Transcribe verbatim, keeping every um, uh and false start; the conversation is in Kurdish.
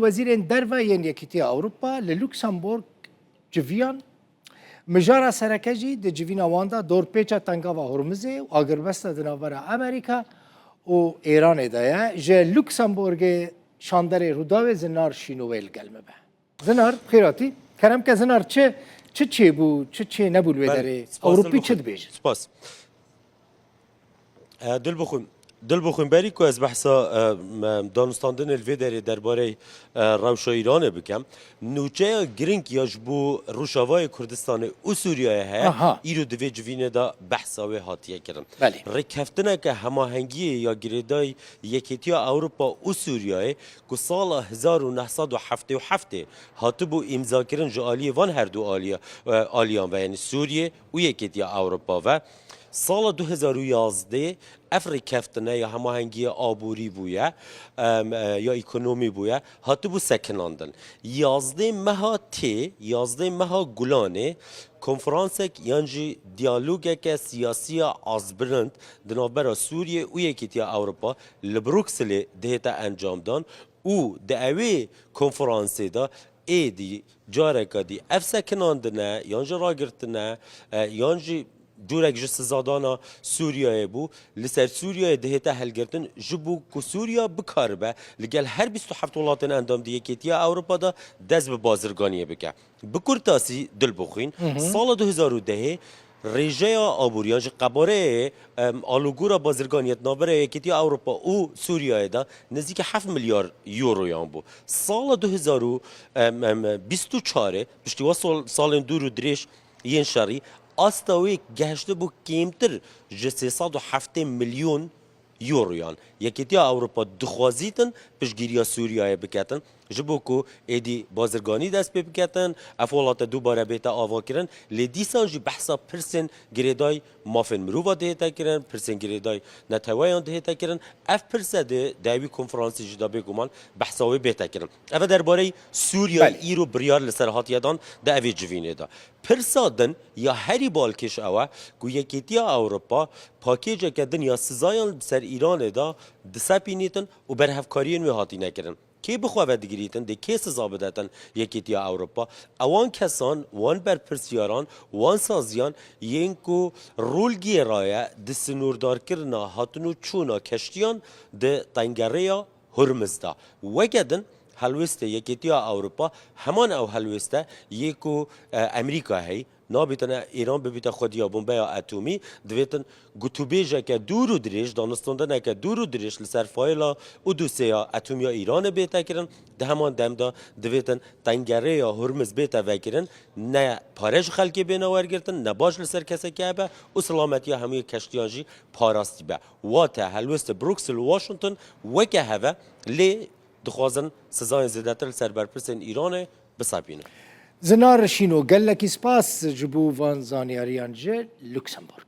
Wezîrên derve yên Yekîtiya Ewropa li Luksemburg civiyan. Mijara sereke jî di civîna wan de dorpêça Tengava Hormizê û agirbesta di navbera Amerîka û Îranê de ye. Ji Luksemburgê şanderê Rûdawê Zinar Şîno wê li gel me be. Zinar, bi xêr hatî. Kerem ke Zinar, çi, çi çêbû, çi çênebû li wê Belê, derê? Spas, Ewropî Dilbixwîn. Çi dibêje? Spas. E, Dilbixwîn, Dilbixwîn, berî ku ez behsa, e, me, danûstandinê li vê derê derbarê, e, rewşa Îranê bikim, nûçeya girîng ya ji bo Rojavayê Kurdistanê û Sûriyeyê heye, Aha. îro di vê civînê de behsa wê hatiye kirin. Belê. Rêkeftineke hemahengiyê ya girêdayî Yekêtiya Ewropa û Sûriyeyê ku sala hezar û neh sed û heftê û heftê hatibû îmzakirin ji aliyê van her du aliya, e, aliyan ve, yanî Sûriyê û Yekêtiya Ewropa ve. Sala du hezar û yazdeh ev rêkeftine ya hemahengiya aborî bûye, em, e, ya ekonomî bûye, hatibû sekinandin. Yazdeh meha tê, yazdeh meha Gulanê konferansek yan jî diyalogeke siyasiya azbirind di navbera Sûriyê û Yekîtiya Ewropa li Brukselê dihête encamdan û di ewê konferansê de êdî careke dî ev sekinandine yan jî ragirtine, e, yan jî curek ji sizadana Sûriyeyê bû, li ser Sûriyeyê dihête hilgirtin ji bo ku Sûriya bikaribe li gel her bîst û heft welatên endam di Yekêtiya Ewropa de dest bi bazirganiyê bike. Bi kurtasî, Dilbixwîn, Hı hı. sala du hezar û dehê rêjeya aborî yan jî qebareyê, em, alûgora bazirganiyê di navbera Yekîtiya Ewropa û Sûriyeyê de nêzîkî heft milyar euroyan bû. Sala du hezar û, em, em, bîst û çarê, piştî wa sal-, salên dûr û dirêj yên şerî, asta wê gehiştibû kêmtir ji sê sed û heftê milyon euroyan. Yekîtiya Ewropa dixwazîtin piştgiriya Sûriyeyê biketin, ji bo ku êdî bazirganî dest pê biketin, ev welate dubare bête avakirin, lê dîsan jî behsa pirsên girêdayî mafên mirova dihête kirin, pirsên girêdayî neteweyan dihête kirin. Ev pirse di dawî konferansê jî de bêguman behsa wê bête kirin. Ev e derbareyî Sûriya Belê. îro biryar li ser hatiye dan di evê civînê de. Pirsa din ya herî balkêş ew e ku Yekîtiya Ewropa pakêceke din ya sizayan bi ser Îranê de disepînîtin û berhevkariyên wê hatîne kirin. Kê bi xwe ve digirîtin, dê kê siza bidetin Yekîtiya Ewropa? Ewan kesan, wan berpirsyaran, wan saziyan yên ku rol gêraye di sînordarkirina hatin û çûna keştiyan di tengereya Hurmiz de. Weke din, helwêstê Yekîtiya Ewropa heman ew helwêst e yê ku, e, Amerîka heyî, nabêtine Îran bibîte xwediya bombeya atomî, divêtin gotûbêjeke dûr û dirêj, danûstandineke dûr û dirêj li ser fayla û dosyeya atomî ya Îranê bête kirin. Di heman dem de divêtin tengereya Hurmiz bête vekirin, ne pare ji xelkê bêne wergirtin, ne baş li ser kesekî hebe û silametiya hemû keştiyan jî parastî be. Wate helwêstê Bruksel û Washington weke hev e, lê dixwazin sizayên zêdetir li ser berpirsên Îranê bisepînin. Zinar Şîno, gelekî spas ji bo van zanyariyan ji Luksemburg.